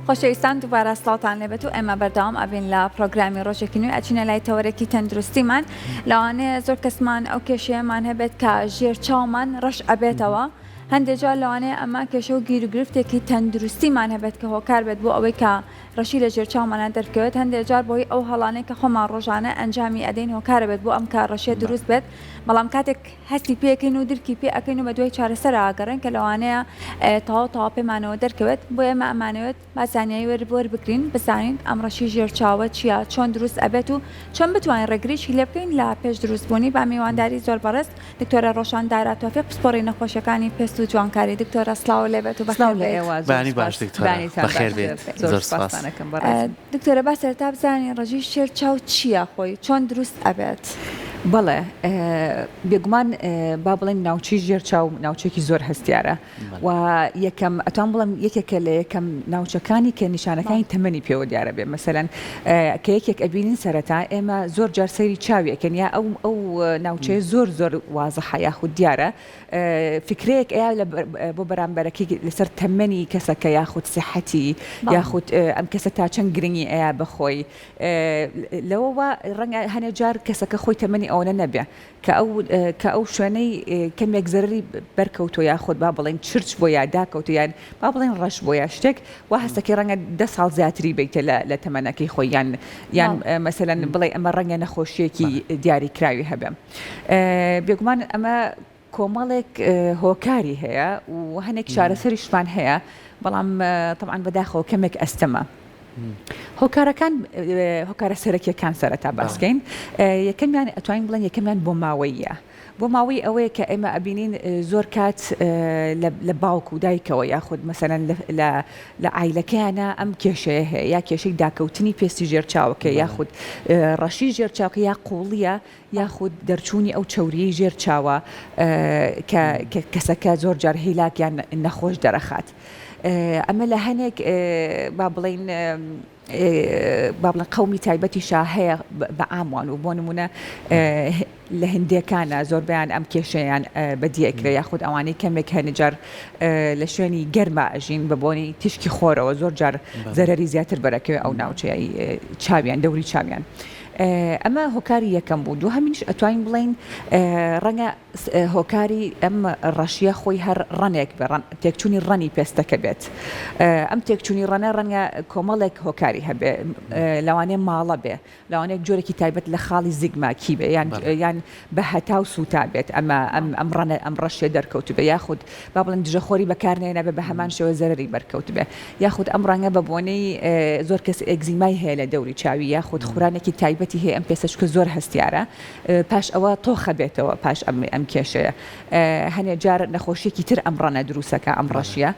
خۆشەویستان دووبارە سڵاوتان لێبێت و ئێمە بەردەوام ئەبین لە پرۆگرامی ڕۆژێکی نوێ ئەچینە لای تەوەرێکی تەندروستیمان لەوانەیە زۆر کەسمان ئەو کێشەیەمان هەبێت کە ژێر چاومان ڕەش ئەبێتەوە هەندێک جار لەوانەیە ئەمە کێشە و گیروگرفتێکی تەندروستیمان هەبێت کە هۆکار بێت بۆ ئەوەی کە ڕەشی لە ژێر چاومانا دەربکەوێت هەندێک جار بۆی ئەو هەڵانەی کە خۆمان ڕۆژانە ئەنجامی ئەدەین هۆکارە بێت بۆ ئەم کە ڕەشیە دروست بێت بەڵام کاتێک هەستی پێکەین و درکی پێ ئەکەین و بەدوای چارەسەرا ئەگەڕێین کە لەوانەیە تەواو تەواو پێمانەوە دەرکەوێت بۆیە ئێمە ئەمانەوێت با زانیاری وەربگرین بزانین ئەم ڕەشی ژێر چاوە چییە چۆن دروست ئەبێت و چۆن بتوانین ڕێگریی لێ بکەین لە پێش دروستبوونی با میوانداری زۆر بەڕێز دکتۆرە ڕۆشان دارا تۆفیق پسپۆڕی نەخۆشیەکانی پێست و جوانکاری دکتۆرە سڵاو لێ بێت و سڵاو بەخێر لە بێیت. ئێوە زۆر بەیانی باش سوپاس دکتۆرە بەیانیتان بەخێر باشتر بێیت زۆر زۆر سپاس. سوپاستان ئەکەم بەڕێزم. دکتۆرە با سەرەتا بزانین ڕەشی ژێر چاو چییە خۆی چۆن دروست ئەبێت؟ بەڵێ بێگومان با بڵێین ناوچەی ژێر چاو ناوچەیەکی زۆر هەستیارە و یەکەم ئەتوان بڵێم یەکێکە لە یەکەم ناوچەکانی کە نیشانەکانی تەمەنی پێوە دیارە بێ مەسەلەن کە یەکێک ئەبینین سەرەتا ئێمە زۆر جار سەیری چاوی ئەکەین یا ئەو ئەو ناوچەیە زۆر زۆر وازحە یاخود دیارە فکرەیەک ئەیا لە بۆ بەرامبەرەکەی لەسەر تەمەنی کەسەکە یاخود سیحەتی یاخود ئەم کەسە تا چەند گرنگی ئەیا بە خۆی لەوەوە ڕەنگە هەنێ جار کەسەکە خۆی تەمەنی ئەوەنە نەبێ کە ئەو کە ئەو شوێنەی کەمێک زەرەری بەرکەوتووە یاخود با بڵێین چرچ بووە یا داکەوتووە یان با بڵێین ڕەش بووە یا شتێک وا هەستەکەی ڕەنگە دە ساڵ زیاتری بیتە لە لە تەمەنەکەی خۆی یان یان مەسەلەن بڵێ ئەمە ڕەنگە نەخۆشییەکی دیاریکراوی هەبێ. بێگومان ئەمە کۆمەڵێک هۆکاری هەیە و هەنێک چارەسەریشمان هەیە، بەڵام تەبعەن بەداخەوە کەمێک ئەستەمە. هۆکارەکان هۆکارە سەرەکیەکان سەرەتا باسکەین یەکەمیان ئەتوانین بڵێن یەکەمیان بۆ ماوەیە بۆ ماوەی ئەوەیە کە ئێمە ئەبینین زۆر کات لە باوک و دایکەوە یاخود مەسەلەن لە لە عایلەکەیانە ئەم کێشەیە هەیە یا کێشەی داکەوتنی پێستی ژێر چاوەکە یاخود ڕەشی ژێر چاوەکە یا قوڵیە یاخود دەرچوونی ئەو چەوریەی ژێر چاوە کە کەسەکە زۆر جار هیلاک یان نەخۆش دەرەخات ئەمە لە هەنێک با بڵین با بڵێن قەومی تایبەتیشا هەیە بە عام وان و بۆ نمونە لە هندێکانە زۆربیان ئەم کێشەیان بەدیەکرێ یاخود ئەوانەی کەمێک هەنجار لە شوێنی گەرما ئەژین بە بۆنی تیشکی خۆرەوە زۆر جار زەرەری زیاتر بەرەکەوێ ئەو ناوچەیە چاویان دەوری چاویان. ئەمە هۆکاری یەکەم بوو، دووهەمینیش ئەتوانین بڵێین ڕەنگە هۆکاری ئەم ڕەشییە خۆی هەر ڕەنێک بێ، تێکچوونی ڕەنی پێستەکە بێت. ئەم تێکچوونی ڕەنە ڕەنگە کۆمەڵێک هۆکاری هەبێ، لەوانەیە ماڵە بێ، لەوانەیە جۆرێکی تایبەت لە خاڵی زگماکی بێ یان یان بە هەتاو سووتا بێت ئەمە ئەم ئەم ڕەنە ئەم ڕەشیە دەرکەوتبێ یاخود با بڵێن دژەخۆری بەکار نەهێنابێ بە هەمان شێوە زەرەری بەرکەوتبێ یاخود ئەم ڕەنگە بە بۆنەی زۆر کەس ئێگزیمای هەیە لە دەوری چاوی یاخود خورانێکی تایبەتی هەیە ئەم پێستە چونکە زۆر هەستیارە پاش ئەوە تۆخە بێتەوە پاش ئەم ئەم کێشەیە هەنێ جار نەخۆشیەکی تر ئەم ڕەنە دروستەکە ئەم ڕەشیە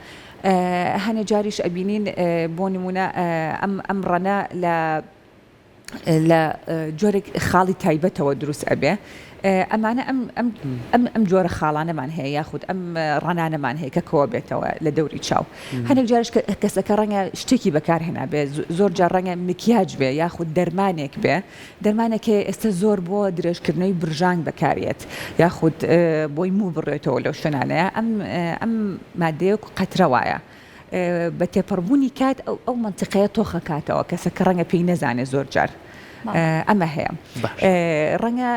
هەنێ جاریش ئەبینین بۆ نمونە ئەم ئەم ڕەنە لە لە جۆرێک خاڵی تایبەتەوە دروست ئەبێ ئەمانە ئەم ئەم ئەم ئەم جۆرە خاڵانەمان هەیە یاخود ئەم ڕەنانەمان هەیە کە کۆ بێتەوە لە دەوری چاو هەنێک جارش کە کەسەکە ڕەنگە شتێکی بەکارهێنا بێ زۆر جار ڕەنگە مکیاج بێ یاخود دەرمانێک بێ دەرمانێک هەیە ئێستا زۆر بۆ درێژکردنەوەی برژانگ بەکارێت یاخود بۆی موو بڕێتەوە لەو شوێنانەیە ئەم ئەم مادەیە وەکو قەترە وایە بە تێپەڕبوونی کات ئەو ئەو مەنتیقەیە تۆخ ئەکاتەوە کەسەکە ڕەنگە پێی نەزانێ زۆر جار ئەمە هەیە ڕەنگە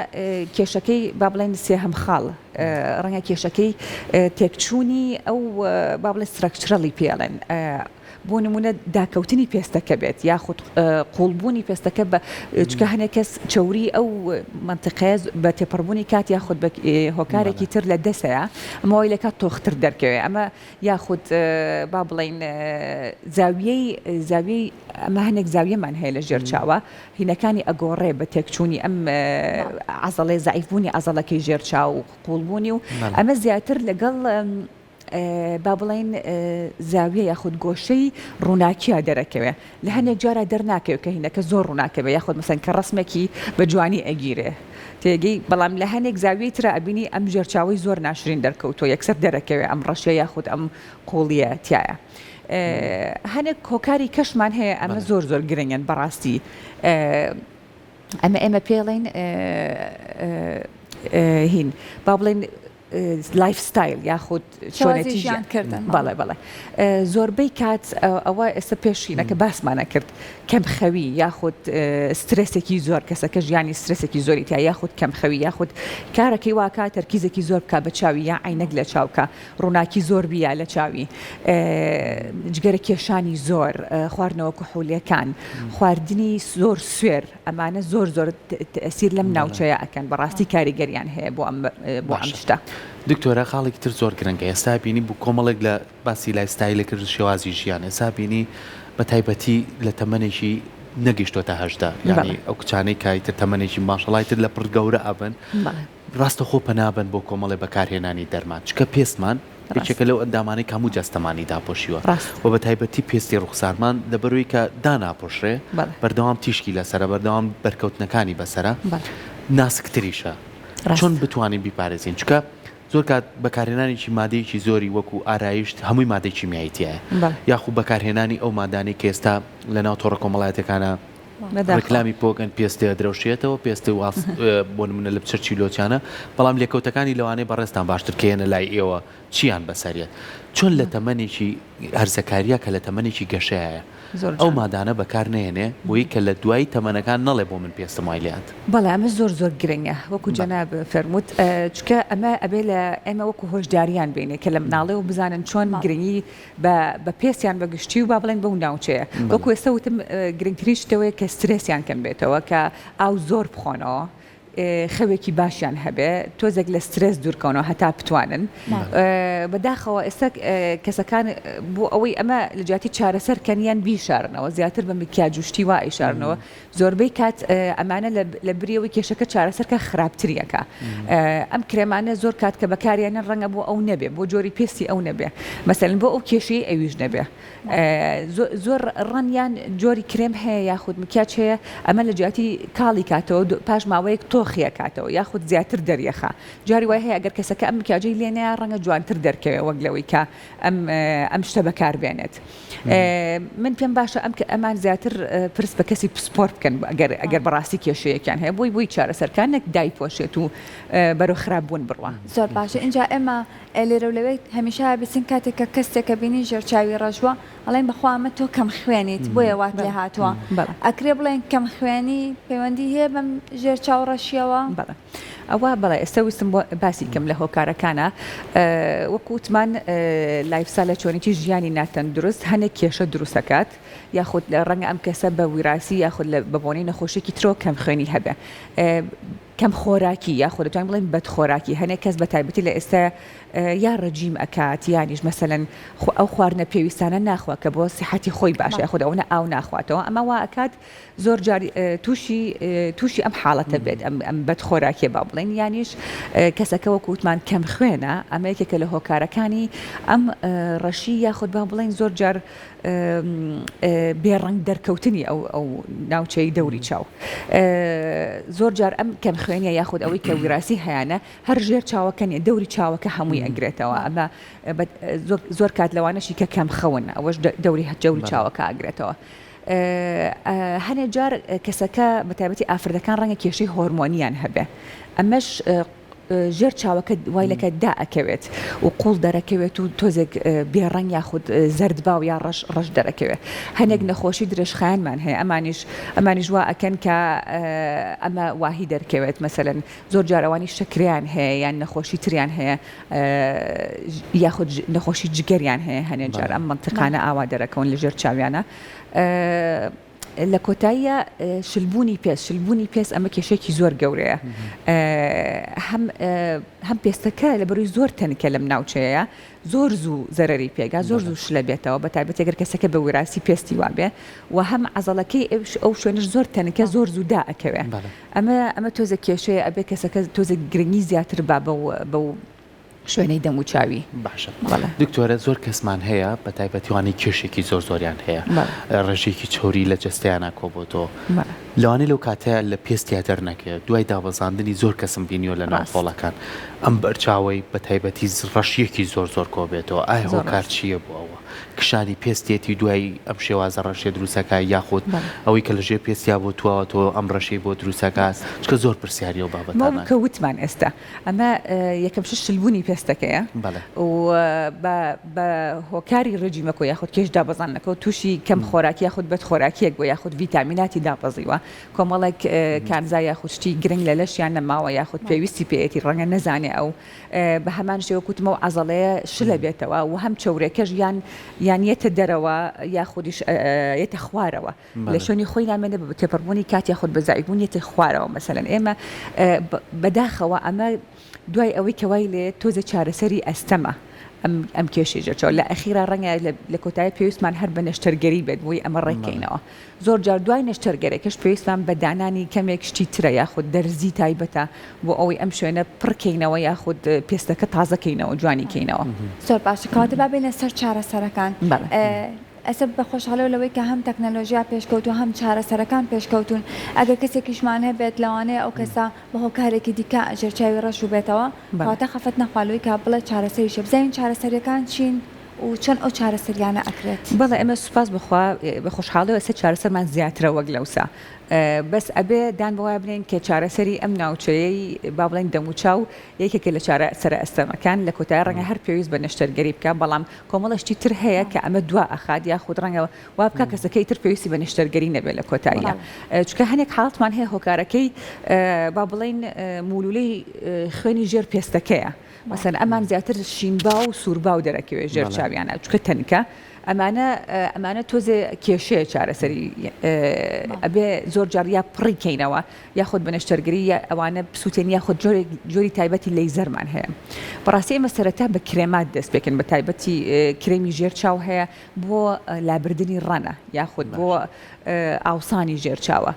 کێشەکەی با بڵێن سێهەم خاڵ ڕەنگە کێشەکەی تێکچوونی ئەو با بڵێن structural ی پێڵێن بۆ نمونە داکەوتنی پێستەکە بێت یاخود قوڵبوونی پێستەکە بە چکە هەنێک کەس چەوری ئەو مەنتیقەیە بە تێپەڕبوونی کات یاخود بە هۆکارێکی تر لە دەسەیە ئەمەوەی لەکات تۆختر دەرکەوێ ئەمە یاخود با بڵێین زاویەی زاویەی ئەمە هەنێک زاویەمان هەیە لە ژێر چاوە هینەکانی ئەگۆڕێ بە تێکچوونی ئەم عەزەڵێ زەعیف بوونی عەزەڵەکەی ژێر چاو و قوڵبوونی و ئەمە زیاتر لەگەڵ با بڵێین زاویە یاخود گۆشەی ڕووناکیە دەرەکەوێ لە هەنێک جارا دەرناکەوێ کە هینەکە زۆر ڕووناکە بێ یاخود مەسەن کە ڕەسمێکی بە جوانی ئەگیرێ تێگەی بەڵام لە هەنێک زاویەی ترا ئەبینی ئەم ژێرچاوەی زۆر ناشرین دەرکەوتووە یەکسەر دەرەکەوێ ئەم ڕەشیە یاخود ئەم قوڵیە تیایە هەنێک هۆکاری کەشمان هەیە ئەمە زۆر زۆر گرنگن بەڕاستی ئەمە ئێمە پێڵین هین با بڵێن. lifestyle یاخود چۆنێتی ژیان کردن. بەڵێ بەڵێ زۆربەی کات ئەوە ئێستا پێشینە کە باسمانە کرد کەم خەوی یاخود سترێسێکی زۆر کەسەکە ژیانی سترێسێکی زۆری تیا یاخود کەم خەوی یاخود کارەکەی واکا تەرکیزێکی زۆر بکا بە چاوی یا عەینەک لە چاوکە ڕووناکی زۆر بیە لە چاوی جگەرە کێشانی زۆر خواردنەوە کحولیەکان خواردنی زۆر سوێر ئەمانە زۆر زۆر تەئسیر لەم ناوچەیە ئەکەن بەڕاستی کاریگەریان هەیە بۆ ئەم بۆ ئەم شتە. دکتۆرە خاڵێکی تر زۆر گرنگە ئێستا بینی بوو کۆمەڵێک لە باسی lifestyle کرد شێوازی ژیان ئێستا بینی بە تایبەتی لە تەمەنێکی نەگەیشتۆتە 18 یانی ئەو کچانەی کە ئیتر تەمەنێکی ماشەڵای تر لە پڕ گەورە ئەبن ڕاستەخۆ پەنا بەن بۆ کۆمەڵێ بەکارهێنانی دەرمان چکە پێستمان یەکێکە لەو ئەندامانەی کە هەموو جەستەمانی داپۆشیوە و بە تایبەتی پێستی ڕوخسارمان لەبەرەوەی کە داناپۆشرێ بەردەوام تیشکی لەسەرە بەردەوام بەرکەوتنەکانی بەسەرە ناسکتریشە چۆن بتوانین بیپارێزین چکە زۆر کات بەکارهێنانێکی مادەیەکی زۆری وەکو ئارایشت هەمووی مادەی کیمیایی تیایە یاخو بەکارهێنانی ئەو مادانەی کە ئێستا لەناو تۆڕە کۆمەڵایەتیەکانە ڕیکلامی پۆکەن پێستێ درەوشێتەوە پێستی واس بۆ نمونە لە چرچی لۆچیانە بەڵام لێکەوتەکانی لەوانەیە بەڕێزتان باشتر کە یەنە لای ئێوە چیان بەسەریەت چۆن لە تەمەنێکی هەرزەکاریە کە لە تەمەنێکی گەشەیە ئەو مادانە بەکار نەیەنێ بۆی کە لە دوایی تەمەنەکان نەڵێ بۆ من پێستم وای لێهات. بەڵێ ئەمە زۆر زۆر گرنگە وەکو جەناب فەرمووت چونکە ئەمە ئەبێ لە ئێمە وەکو هۆشداریان بینێ کە لە مناڵێەوە بزانن چۆن گرنگی بە بە پێستیان بە گشتی و با بڵێن بەو ناوچەیە وەکو ئێستا وتم گرنگترین شتەوەیە کە سترێسیان کەم بێتەوە کە ئاو زۆر بخۆنەوە خەوێکی باشیان هەبێ تۆزێک لە سترێس دوورکەونەوە هەتا بتوانن بەداخەوە ئێستا کەسەکان بۆ ئەوەی ئەمە لە جیاتی چارەسەر کەن یان بیشارنەوە زیاتر بە مکیاج و شتی وا ئەیشارنەوە زۆربەی کات ئەمانە لە بری ئەوەی کێشەکە چارەسەر کە خراپتری ئەکا ئەم کرێمانە زۆر کات کە بەکاریانن ڕەنگە بۆ ئەو نەبێ بۆ جۆری پێستی ئەو نەبێ مەسەلەن بۆ ئەو کێشەی ئەویش نەبێ زۆر ڕەن یان جۆری کرێم هەیە یاخود مکیاج هەیە ئەمە لە جیاتی کاڵی کاتەوە پاش ماوەیەک تۆخی ئەکاتەوە یاخود زیاتر دەریەخا جاری وای هەیە ئەگەر کەسەکە ئەم مکیاجەی لێ نەیا ڕەنگە جوانتر دەرکەوێ وەک لەوەی کە ئەم ئەم شتە بەکار بێنێت من پێم باشە ئەم کە ئەمان زیاتر پرس بە کەسی پسپۆر بکەن ئەگەر ئەگەر بەڕاستی کێشەیەکیان هەیە بۆی بۆی چارەسەرکان نەک دایپۆشێت و بەرەو خراپ بوون بڕوا. زۆر باشە ئینجا ئێمە لێرەو لەوێ هەمیشە بیسین کاتێک کە کەسێکە بینین ژێر چاوی ڕەش بووە ئەڵێن بەخوا ئەمە تۆ کەم خوێنیت بۆیە وات لێ هاتووە ئەکرێ بڵێن کەم خوێنی پەیوەندی هەیە بەم ژێر چاو ڕەشیەوە؟ بەڵێ ئەوە بەڵێ ئێستا ویستم بۆ باسی کەم لە هۆکارەکانە وەکو وتمان lifestyle ە چۆنیی ژیانی ناتەندروست هەنێک کێشە دروستەکات یاخود ڕەنگە ئەم کەسە بە ویراسی یاخود بە بۆنەی نەخۆشیێکی ترەوە کەم خوێنی هەبێ کەم خۆراکی یاخود دەتوانین بڵێین بەد خۆراکی هەنێک کەس بە تایبەتی لە ئێستا یا ڕجیم ئەکات یانیش مەسەلەن ئەو خواردنە پێویستانە ناخوا کە بۆ سیحەتی خۆی باشە یاخود ئەوەنە ئاو ناخواتەوە ئەمە وا ئەکات زۆر جار تووشی تووشی ئەم حاڵەتە بێت ئەم ئەم بەد خۆراکیە با بڵێین یانیش کەسەکە وەکو وتمان کەم خوێنە ئەمە یەکێکە لە هۆکارەکانی ئەم ڕەشی یاخود با بڵێین زۆر جار بێ ڕەنگ دەرکەوتنی ئەو ئەو ناوچەی دەوری چاو زۆر جار ئەم کەم خوێنیە یاخود ئەوەی کە ویراسی هەیانە هەر ژێر چاوەکە نیە دەوری چاوەکە هەمووی ئەگرێتەوە ئەمە زۆر کات لەوانەشی کە کەم خەون ئەوەش دەوری دەوری چاوەکە ئەگرێتەوە هەنێ جار کەسەکە بە تایبەتی ئافرەتەکان ڕەنگە کێشەی هۆرمۆنیان هەبێ ئەمەش ژێر چاوەکە وای لەکە دا ئەکەوێت و قوڵ دەرەکەوێت و تۆزێک بێ ڕەنگ یاخود زەرد باو یا ڕەش ڕەش دەرەکەوێت هەنێک نەخۆشی درێژخایەنمان هەیە ئەمانیش ئەمانیش وا ئەکەن کە ئەمە واهی دەرکەوێت مەسەلەن زۆر جار ئەوانی شەکرەیان هەیە یان نەخۆشی تریان هەیە یاخود نەخۆشی جگەریان هەیە هەنێ جار ئەم مەنتیقانە ئاوا دەرەکەون لە ژێر چاویانە. لە کۆتاییا شلبوونی پێست، شلبوونی پێست ئەمە کێشەیەکی زۆر گەورەیە هەم هەم پێستەکە لە بەروی زۆر تەنکە لەم ناوچەیە زۆر زوو زەرەری پێگا زۆر زوو شلە بێتەوە بە تایبەتی گەر کەسەکە بە وراسی پێستی وابێ و هەم عەزەڵەکەی ئەو شوێنش زۆر تەنکە زۆر زوو دا ئەکەوێ ئەمە ئەمە تۆزێک کێشەیە ئەبێ کەسەکە تۆزێک گرنگی زیاتر با بەو بەو شوێنەی دەم و چاوی. باشە دکتۆرە زۆر کەسمان هەیە بە تایبەتی وانەی کێشێکی زۆر زۆریان هەیە ڕێژەیەکی چەوری لە جەستەیانا کۆبۆتەوە لەوانەیە لەو کاتەیا لە پێستیا دەرنەکەوێت دوای دابەزاندنی زۆر کەسم بینیوە لە ناو هۆڵەکان ئەم بەرچاوەی بە تایبەتی ڕەشیەکی زۆر زۆر کۆبێتەوە ئایا هۆکار چییە بۆ ئەوە؟ کشانی پێستێتی دوای ئەم شێوازە ڕەشیە دروستەکە یاخود ئەوەی کە لە ژێر پێستیا بۆ تواوەتەوە ئەم ڕەشەی بۆ دروستەکات چونکە زۆر پرسیاری ئەو بابەتانە. کە وتمان ئێستا ئەمە یەکەم شت شلبوونی پێستەکەیە و بە هۆکاری ڕێجیمەکە یاخود کێش دابەزاندنەکە و تووشی کەم خۆراکی یاخود بەد خۆراکیەک بووە یاخود ڤیتامیناتی دابەزیوە کۆمەڵێک کانزا یاخود شتی گرنگ لە لەشیان نەماوە یاخود پێویستی پێیەتی ڕەنگە نەزانێ ئەو بە هەمان شێوە کوتمە و عەزەڵەیە شلە بێتەوە و هەم چەورەکەش یان یان یەتە دەرەوە یاخودیش یەتە خوارەوە لە شوێنی خۆی نامێنێ بە تێپەڕبوونی کات یاخود بە زەعیفبوون یەتە خوارەوە مەسەلەن ئێمە بەداخەوە ئەمە دوای ئەوەی کە وای لێ تۆزێ چارەسەری ئەستەمە ئەم ئەم کێشەی ژێرچاو لە ئەخیرا ڕەنگە لە کۆتایی پێویستمان هەر بە نەشتەرگەری بێت بۆی ئەمە ڕێککەینەوە زۆر جار دوای نەشتەرگەرەکەش پێویستمان بە دانانی کەمێک شتی ترە یاخود دەرزی تایبەتە بۆ ئەوەی ئەم شوێنە پڕ کەینەوە یاخود پێستەکە تازە کەینەوە جوانی کەینەوە. زۆر باشە کەواتە با بێینە سەر چارەسەرەکان. بەڵێ. ئێستا بە خۆشحاڵیەوە لەوەی کە هەم تەکنەلۆژیا پێشکەوتووە هەم چارەسەرەکان پێشکەوتوون ئەگەر کەسێکیشمان هەبێت لەوانەیە ئەو کەسە بە هۆکارێکی دیکە ژێرچاوی ڕەش بووبێتەوە کەواتە خەفەت نەخوا لەوەی کە بڵێ چارەسەریشە بزانین چارەسەریەکان چین و چۆن ئەو چارەسەریانە ئەکرێت؟ بەڵێ ئێمە سوپاس بۆ خوا بە خۆشحاڵیەوە ئێستا چارەسەرمان زیاترە وەک لەوسا بەس ئەبێ دان بەوە بنێین کە چارەسەری ئەم ناوچەیەی با بڵێین دەموچاو یەکێکە لە چارەسەرە ئەستەمەکان لە کۆتایی ڕەنگە هەر پێویست بە نەشتەرگەری بکا بەڵام کۆمەڵە شتی تر هەیە کە ئەمە دوا ئەخات یاخود ڕەنگە وا بکا کەسەکە ئیتر پێویستی بە نەشتەرگەری نەبێت لە کۆتاییا چونکە هەنێک حاڵەتمان هەیە هۆکارەکەی با بڵێین مولولەی خوێنی ژێر پێستەکەیە مەسەلەن ئەمان زیاتر شینباو و سوورباو دەرەکەوێ ژێر چاویانە چونکە تەنکە ئەمانە ئەمانە تۆزێ کێشەیە چارەسەری ئەبێ زۆر جار یا پڕی کەینەوە یاخود بە نەشتەرگەری یا ئەوانە بسووتێن یاخود جۆرێک جۆری تایبەتی لەیزەرمان هەیە بەڕاستی ئێمە سەرەتا بە کرێمات دەست پێکەین بە تایبەتی کرێمی ژێر چاو هەیە بۆ لابردنی ڕەنە یاخود بۆ ئاوسانی ژێر چاوە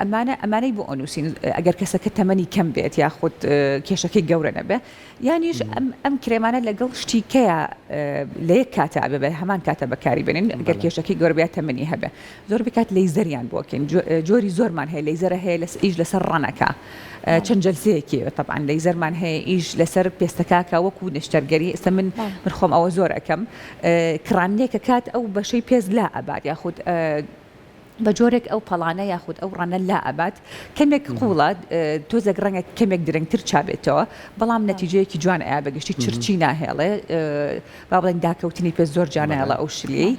ئەمانە ئەمانەی بۆ ئەنووسین ئەگەر کەسەکە تەمەنی کەم بێت یاخود کێشەکەی گەورە نەبێ یانیش ئەم ئەم کرێمانە لەگەڵ شتی کەیا لە یەک کاتە ئەبێ بە هەمان کاتە بەکاری بێنین ئەگەر کێشەکەی گەورە بێ یا تەمەنی هەبێ زۆر بکات لەیزەریان بۆ کەین جۆری زۆرمان هەیە لەیزەرە هەیە لەس ئیش لەسەر ڕەنەکە چەند جەلسەیەکی تەبعەن لەیزەرمان هەیە ئیش لەسەر پێستەکاکە وەکو نەشتەرگەری ئێستا من من خۆم ئەوە زۆر ئەکەم کڕانێکە کات ئەو بەشەی پێست لا ئەبات یاخود بە جۆرێک ئەو پەڵانە یاخود ئەو ڕەنە لا ئەبات کەمێک قوڵە تۆزێک ڕەنگە کەمێک درەنگتر چابێتەوە بەڵام نەتیجەیەکی جوان ئەیا بەگشتی چرچی ناهێڵێ با بڵێن داکەوتنی پێ زۆر جانایڵە ئەو شلیەی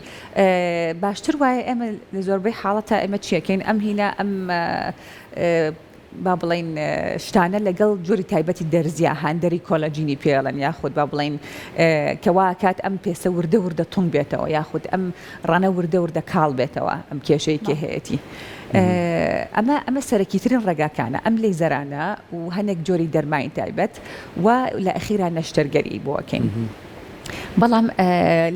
باشتر وایە ئێمە لە زۆربەی حاڵەتە ئێمە چیەکەین ئەم هینە ئەم با بڵێین شتانە لەگەڵ جۆری تایبەتی دەرزیە هاندەری کۆلاجینی پێڵێن یاخود با بڵێین کە وا کات ئەم پێسە وردە وردە تونگ بێتەوە یاخود ئەم ڕانە وردە وردە کاڵ بێتەوە ئەم کێشەی کە هەیەتی ئەمە ئەمە سەرەکیترین ڕێگاکانە ئەم لەیزەرانە و هەنێک جۆری دەرمانی تایبەت و لە ئەخیرا نەشتەرگەری بۆ ئەکەین. بەڵام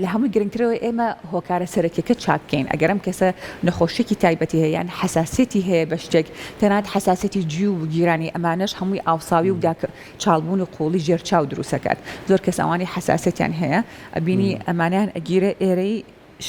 لە هەمووی گرنگترەوە ئێمە هۆکارە سەرەکیەکە چاک بکەین ئەگەر ئەم کەسە نەخۆشیەکی تایبەتی هەیە یان حەساسیەتی هەیە بە شتێک تەنانەت حەساسیەتی جیو و گیرانی ئەمانەش هەمووی ئاوساوی و داک چاڵبوون و قوڵی ژێر چاو دروست ئەکات زۆر کەس ئەوانەی حەساسیەتیان هەیە ئەبینی ئەمانەیان ئەگیرێ ئێرەی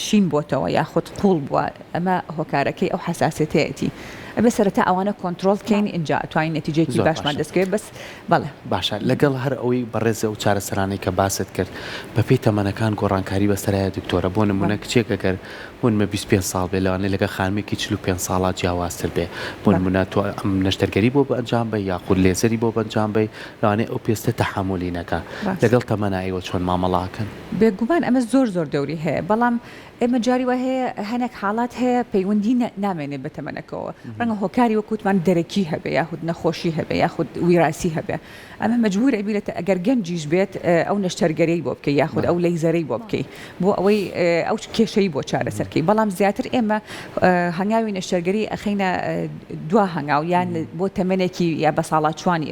شین بۆتەوە یاخود قوڵ بووە ئەمە هۆکارەکەی ئەو حەساسیەتەیەتی ئەبێ سەرەتا ئەوانە کۆنترۆڵ بکەین ئینجا ئەتوانین نەتیجەیەکی زۆر باشمان باشە. دەست کەوێت بەس بەڵێ. باشە لەگەڵ هەر ئەوەی بەڕێز ئەو چارەسەرانەی کە باست کرد بەپێی تەمەنەکان گۆڕانکاری بەسەرایە دکتۆرە بۆ نمونە بەڵێ. کچێک ئەگەر بۆ نمە 25 ساڵ بێ لەوانەیە لەگەڵ خانمێکی 45 ساڵا جیاوازتر بێ بۆ بەڵێ. نمونە تۆ ئەم نەشتەرگەری بۆ ئەنجام بەی یاخود لێزەری بۆ بەنجام بەی لەوانەیە ئەو پێستە تەحەمولی نەکا ڕاستە. لەگەڵ تەمەنا ئێوە چۆن مامەڵە ئەکەن؟ بێگومان ئەمە زۆر زۆر دەوری هەیە بەڵام ئێمە جاری وا هەیە هەنێک حاڵات هەیە پەیوەندی نامێنێ بە تەمەنەکەوە ڕەنگە هۆکاری وەک وتمان دەرەکی هەبێ یاخود نەخۆشی هەبێ یاخود ویراسی هەبێ ئەمە مەجبور ئەبی لە ئەگەر گەنجیش بێت ئەو نەشتەرگەریی بۆ بکەی یاخود ئەو لەیزەرەی بۆ بکەی بۆ ئەوەی ئەو کێشەی بۆ چارەسەر کەی بەڵام زیاتر ئێمە هەنگاوی نەشتەرگەری ئەخەینە دوا هەنگاو یان بۆ تەمەنێکی یا بەساڵاچوانی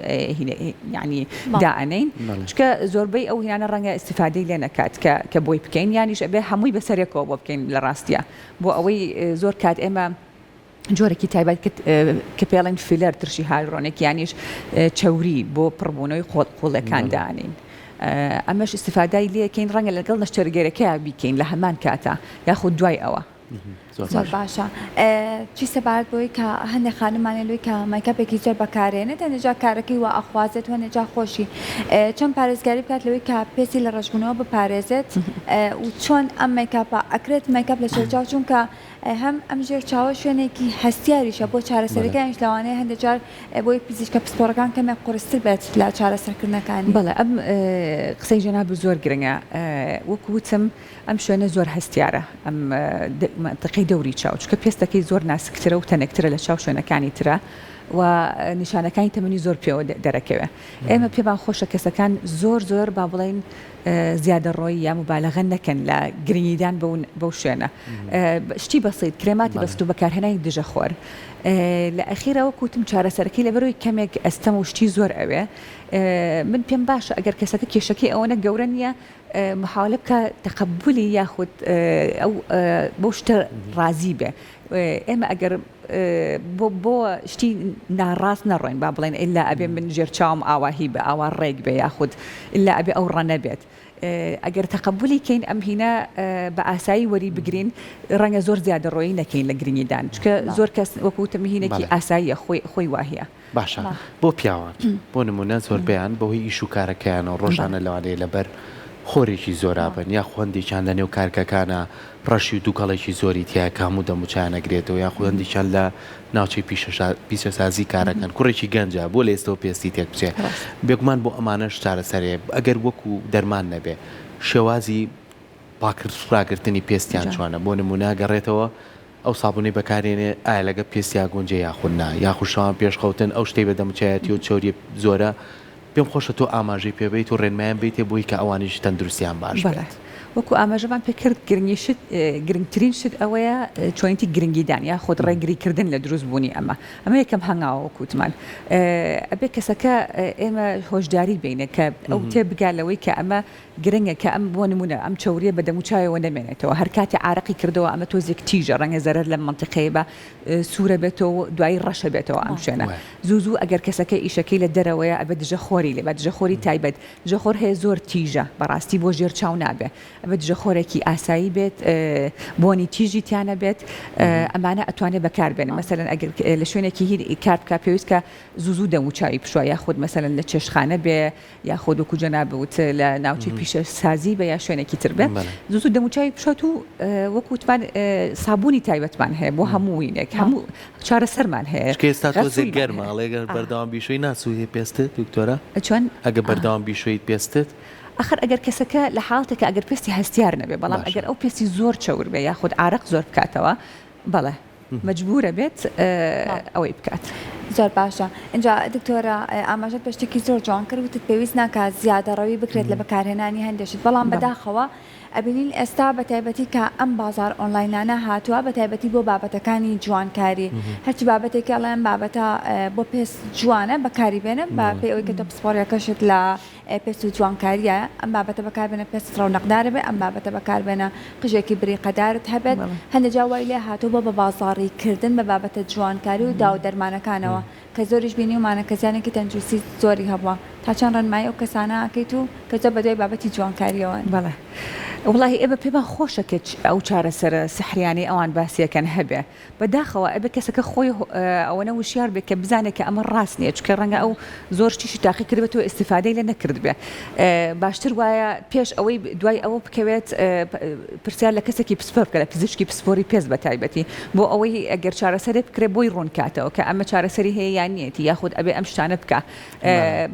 یعنی دائەنێین چونکە زۆربەی ئەو هینانە ڕەنگە ئیستیفادەی لێ نەکات کە کە بۆی بکەین یانیش ئەبێ هەمووی بەسەرێکەوە بۆ بکەین لە ڕاستیا بۆ ئەوەی زۆر کات ئێمە جۆرێکی تایبەت کە پێڵێن فیلەر ترشی هایلرۆنێک یانیش چەوری بۆ پڕبوونەوەی قۆڵەکان دانین ئەمەش ئیستیفادای لێکەین ڕەنگە لەگەڵ نەشتەرگەرەکەیا بیکەین لە هەمان کاتا یاخود دوای ئەوە. زۆر باشە چی سەبارەت بەوەی کە هەندێک خانمانە لۆی کە مەیکاپێکی زۆر بەکارێنێت هەندێک جار کارەکەی وا ئەخوازێت و هەندێک جار خۆشی چۆن پارێزگاری بکات لەوەی کە پێستی لە ڕەشبوونەوە بپارێزێت و چۆن ئەم مەیکاپە ئەکرێت مەیکاپ لە ژێر چاو چونکە هەم ئەم ژێر چاوە شوێنێکی هەستیاریشە بۆ چارەسەرەکانیش لەوانەیە هەندێک جار بۆی پزیشکە پسپۆڕەکان کەمێک قورستر بێت لە چارەسەرکردنەکانی. بەڵێ ئەم قسەی جەنابت زۆر گرنگە وەکو وتم ئەم شوێنە زۆر هەستیارە ئەم مەنتیقەی دەوری چاو چونکە پێستەکەی زۆر ناسکترە و تەنکترە لە چاو شوێنەکانی ترە و نیشانەکانی تەمەنی زۆر پێوە دەرەکەوێ ئێمە پێمان خۆشە کەسەکان زۆر زۆر با بڵێین زیادەڕۆیی یا موبالەغە نەکەن لە گرنگیدان بەو شوێنە شتی بەسیت کرێماتی بەست و بەکارهێنانی دژە خۆر لە ئەخیرا وەکو وتم چارەسەرەکەی لەبەرەوەی کەمێک ئەستەم و شتی زۆر ئەوێ من پێم باشە ئەگەر کەسەکە کێشەکەی ئەوەنە گەورە نییە محاولە بکە تەقەبولی یاخود ئەو بەو شتە ڕازی بێ ئێمە ئەگەر بۆ بۆ شتی ناڕاست نەڕۆین با بڵێن ئللا ئەبێ من ژێر چاوم ئاواهی بە ئاوا ڕێک بێ یاخود ئللا ئەبێ ئەو ڕەنە بێت ئەگەر تەقەبولی کەین ئەم هینە بە ئاسایی وەری بگرین ڕەنگە زۆر زیادەڕۆیی نەکەین لە گرنگیدان چونکە زۆر کەس وەکو وتم هینێکی ئاساییە خۆی خۆی واهیە. باشە بۆ پیاوان بۆ نمونە زۆربەیان بەهۆی ئیش و کارەکەیانەوە ڕۆژانە لەوانەیە لەبەر خۆرێکی زۆرا بن یاخۆ هەندێکیان لە نێو کارگەکانا ڕەشی و دوکەڵێکی زۆری تیایە کە هەموو دەموچایان ئەگرێتەوە یاخود هەندێکیان لە ناوچەی پیشەسازی کارەکەن کوڕێکی گەنجە بۆ لە ئێستەوە پێستی تێک بچێ بێگومان بۆ ئەمانەش چارەسەرێ ئەگەر وەکو دەرمان نەبێ شێوازی پاک ڕاگرتنی پێستیان چۆنە بۆ نمونە گەڕێتەوە ئەو سابونەی بەکارێنێ ئایا لەگە پێستیا گونجێ یاخود نا یاخود شەوان پێش خەوتن ئەو شتەی بە دەموچایەتی و چەوریە زۆرە پێم خۆشە تۆ ئاماژەی پێ بەیت و ڕێنمایان بەیتێ بۆی کە ئەوانیش تەندروستیان باش بەڵێ بێت. وەکو ئاماژەمان پێ کرد گرنگی شت گرنگترین شت ئەوەیە چۆنیتی گرنگیدان یاخود ڕێگری کردن لە دروست بوونی ئەمە ئەمە یەکەم هەنگاوە وەکو وتمان ئەبێ کەسەکە ئێمە هۆشداری بینێ کە ئەو تێبگا لەوەی کە ئەمە گرنگە کە ئەم بۆ نموونە ئەم چەورییە بە دەموچاویەوە نەمێنێتەوە، هەر کاتێ عارەقی کردەوە ئەمە تۆزێک تیژە ڕەنگە زەرەر لەم مەنتیقەیە بە سوورە بێتەوە و دوایی ڕەشە بێتەوە ئەم شوێنە. زوو زوو ئەگەر کەسەکە ئیشەکەی لە دەرەوەیە ئەبێ دژە خۆری لێ با دژە خۆری تایبەت دژە خۆر هەیە زۆر تیژە بەڕاستی بۆ ژێر چاو نابێ ئەبێ دژە خۆرێکی ئاسایی بێت بۆنی تیژی تیا نەبێت ئەمانە ئەتوانێ بەکار بێنێ مەسەلەن ئەگەر لە شوێنێکی هی کار بکا پێویست کە زوو زوو دەموچاوی بشوا یاخود مەسەلەن لە چێشتخانە بێ یاخود وەکو جەنابت وت لە ناوچەی پیشەسازی بێ یا شوێنێکی تر بێ زوو زوو دەموچاوی بشات و وەکو وتمان سابوونی تایبەتمان هەیە بۆ هەموو وینێک هەموو چارەسەرمان هەیە چونکە ئێستا تۆزێک گەرمە ئەڵێ گەر بەردەوام بیشۆی ناسووتێ پێستت دکتۆرە؟ چۆن؟ ئەگەر بەردەوام بیشۆیت پێستت؟ ئەخر ئەگەر کەسەکە لە حاڵەتێکا ئەگەر پێستی هەستیار نەبێ بەڵام ئەگەر ئەو پێستی زۆر چەور بێ یاخود عارەق زۆر بکاتەوە بەڵێ مەجبورە بێت ئەوەی بکات. زۆر باشە ئینجا دکتۆرە ئاماژەت بە شتێکی زۆر جوان کرد وتت پێویست ناکات زیادەڕەوی بکرێت لە بەکارهێنانی هەندێک شت بەڵام بەداخەوە ئەبینین ئێستا بە تایبەتی کە ئەم بازار ئۆنلاینانە هاتووە بە تایبەتی بۆ بابەتەکانی جوانکاری هەرچی بابەتێکی ئەڵێن بابەتە بۆ پێست جوانە بەکاری بێنە بە پێی ئەوەی کە تۆ پسپۆڕیەکەشت لە پێست و جوانکاریە ئەم بابەتە بەکاربێنە پێستت ڕەونەقدار بێ ئەم بابەتە بەکاربێنە قژێکی بریقەدارت هەبێت هەندێک جار وای لێ هاتووە بۆ بە بازاڕی کردن بە بابەتە جوانکاری و داو دەرمانەکانەوە کە زۆریش بینیومانە کە زیانێکی تەندروستی زۆری هەبووە تا چەند ڕێنمایی ئەو کەسانە ئەکەیت و کە زۆر بەدوای بابەتی جوانکاریەوەن؟ بەڵێ وەڵاهی ئێمە پێمان خۆشە کە ئەو چارەسەرە سحریانەی ئەوان باسی ئەکەن هەبێ بەداخەوە ئەبێ کەسەکە خۆی ئەوەنە وشیار بێت کە بزانێت کە ئەمە ڕاست نییە چونکە ڕەنگە ئەو زۆر شتیشی تاقی کردبێتەوە ئیستیفادەی لێ نەکردبێ باشتر وایە پێش ئەوەی دوای ئەوە بکەوێت پرسیار لە کەسێکی پسپۆر بکە لە پزیشکی پسپۆری پێست بە تایبەتی بۆ ئەوەی ئەگەر چارەسەرێک بکرێت بۆی ڕوون کاتەوە کە ئەمە چارەسەری هەیە یان نیەتی یاخود ئەبێ ئەم شتانە بکا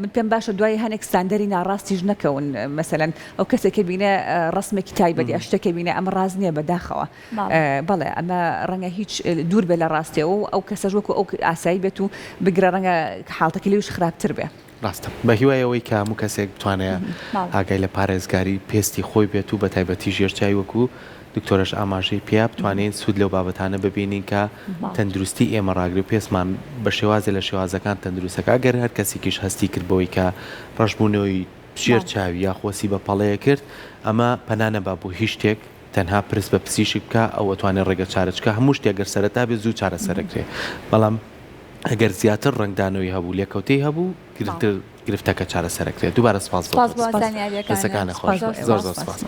من پێم باشە دوای هەنێک ستاندەری ناڕاستیش نەکەون مەسەلەن ئەو کەسێکە بینە ڕسمێکی تایبەت یا شتێکە بینە ئەمە ڕاست نییە بەداخەوە بەڵێ ئەمە ڕەنگە هیچ دوور بێ لە ڕاستیەوە و ئەو کەسەش وەکو ئەو ئاسایی بێت و بگرە ڕەنگە حاڵتەکەی لەویش خراپتر بێ. ڕاستە. بە هیوای ئەوەی کە هەموو کەسێک بتوانێ ئاگای لە پارێزگاری پێستی خۆی بێت و بە تایبەتی ژێر چاوی وەکو دکتۆرەش ئاماژەی پێیا بتوانین سوود لەو بابەتانە ببینین کە تەندروستی ئێمە ڕاگرێ و پێستمان بە شێوازێ لە شێوازەکان تەندروستەکا گەر هەر کەسێکیش هەستی کرد بەوەی کە ڕەشبوونەوەی ژێر چاوی یاخۆ هەستی بە پەڵەیە کرد ئەمە پەنا نەبا بۆ هیچ شتێک تەنها پرس بە پزیشک بکە ئەو ئەتوانێ ڕێگە چارە چکە هەموو شتێک گەر سەرەتا بێت زوو چارەسەرەکرێ بەڵام ئەگەر زیاتر ڕەنگدانەوەی هەبوو لێکەوتەی هەبوو گرنگتر گرفتەکە چارەسەرەکرێت دووبارە سپاس بۆ سپاس بۆ زانیاریەکانت دەستەکانت خۆش زۆر زۆر زۆر سپاس.